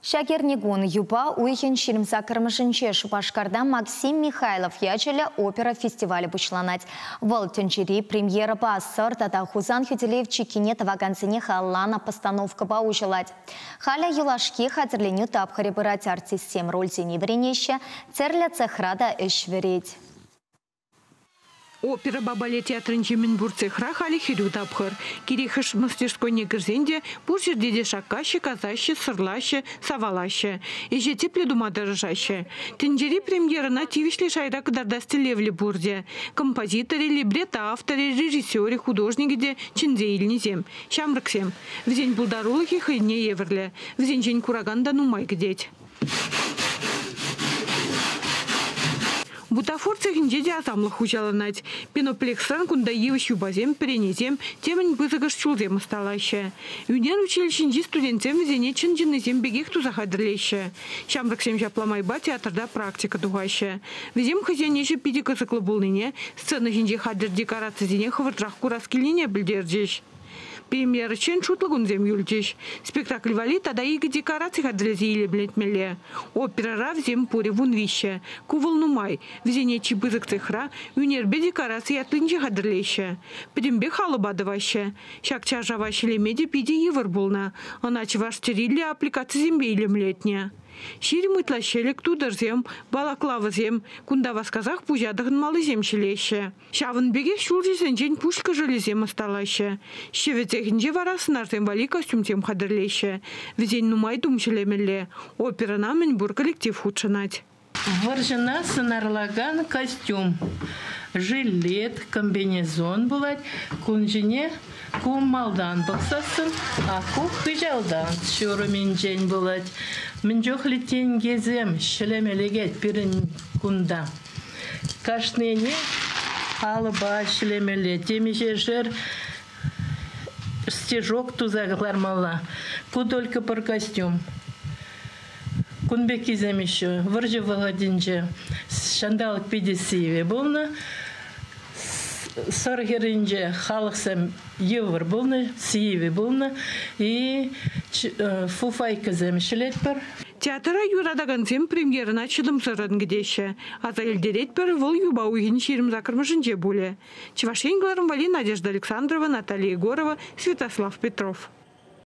Ҫак эрнекун юпа уйӑхӗн 28-мӗшӗнче Шупашкарта Максим Михайлов ячӗллӗ опера фестивалӗ пуҫланать. Вӑл тӗнчери премьерӑпа, Сӑр тата Хусан хӳтӗлев чиккине тӑвакансене халалланӑ постановкӑпа уҫӑлать. Халӗ юлашки хатӗрленӳ тапхӑрӗ пырать, артистсем рольсене вӗренеҫҫӗ, тӗрлӗ цехра та ӗҫ вӗрет. Оперӑпа балет театрӗнчи мӗнпур цехра халӗ хӗрӳ тапхӑр. Кирек хӑш мастерскойне кӗрсен те пур ҫӗрте те шаккаҫҫӗ, касаҫҫӗ, сӑрлаҫҫӗ, савалаҫҫӗ. Ӗҫе тӗплӗ тума тӑрӑшаҫҫӗ. Тӗнчери премьерӑна тивӗҫлӗ шайра кӑтартас тӗллевлӗ пурте. Композиторӗ, либретто авторӗ, режиссерӗ, художникӗ те чӗнсе илнисем. Ҫамрӑксем. Вӗсен пултарулӑхӗ хӑйне евӗрлӗ. Вӗсенчен куракан та нумай кӗтет. Бутафор цехӗнче те асамлӑх хуҫаланать. Пеноплексран кунта йывӑҫ юпасем, пӗренесем, темӗн пысӑкӑш чулсем ӑсталаҫҫӗ. Ӳнер училищинчи студентсем вӗсене чӑн-чӑннисем пекех туса хатӗрлеҫҫӗ. Ҫамрӑксем ҫапла майпа театрта практика тухаҫҫӗ. Вӗсем хӑйсен ӗҫӗ питӗ кӑсӑклӑ пулнине, сцена ҫинчи хатӗр декорацисене хӑвӑртрах курас килнине пӗлтерчӗҫ. Премьерӑччен шутлӑ кунсем юлчӗҫ. Спектакль валли тата икӗ декораци хатӗрлесе илемлетмелле. Оперӑра вӗсем пурӗ 13. Ку вӑл нумай. Вӗсене чи пысӑк цехра ӳнерпе декораци ятлинче хатӗрлеҫҫӗ. Пӗтӗмпех алӑпа тӑваҫҫӗ. Ҫак чаршава ҫӗлеме те питӗ йывӑр пулнӑ. Ӑна чӑваш тӗриллӗ аппликацисемпе илемлетнӗ. 20 ытла ҫӗлӗк, тутӑрсем, балаклавӑсем, кунта васкасах пуҫа тӑхӑнмаллисем ҫӗлеҫҫӗ. Ҫавӑн пекех ҫулҫӑсенчен пуҫ кӑшӑлӗсем ӑсталаҫҫӗ. Ҫӗвӗ цехӗнче вара сӑнарсем валли костюмсем хатӗрлеҫҫӗ. Вӗсен нумай тум ҫӗлемелле. Оперӑна мӗнпур коллектив хутшӑнать. Вӑрҫӑна сӑнарлакан костюм. Жилет, комбинезон пулать. Кун ҫине ку малтан пӑхсассӑн, а ку хыҫалтан ҫурӑмӗнчен пулать. Мӗн чухлӗ тенкӗсем ҫӗлеме лекет пирӗн кунта. Кашнине алӑпа ҫӗлемелле, темиҫешер стежок туса кӑлармалла. Ку только пӗр костюм. Кун пеккисем еще вӑрҫӑ вӑхӑтӗнче ҫанталӑк питӗ сивӗ пулнӑ. Сӑр хӗрринче халӑхсем йывӑр пулнӑ, сивӗ пулнӑ. И фуфайкӑсем ҫӗлетпӗр. Театра юратакансем премьерӑна чӑтӑмсӑррӑн кӗтеҫҫӗ. Аса илтеретпӗр, вӑл юпа уйӑхӗн 28-мӗшӗнче пулӗ. Чӑваш Ен кӑларӑм валли Надежда Александрова, Наталья Егорова, Святослав Петров.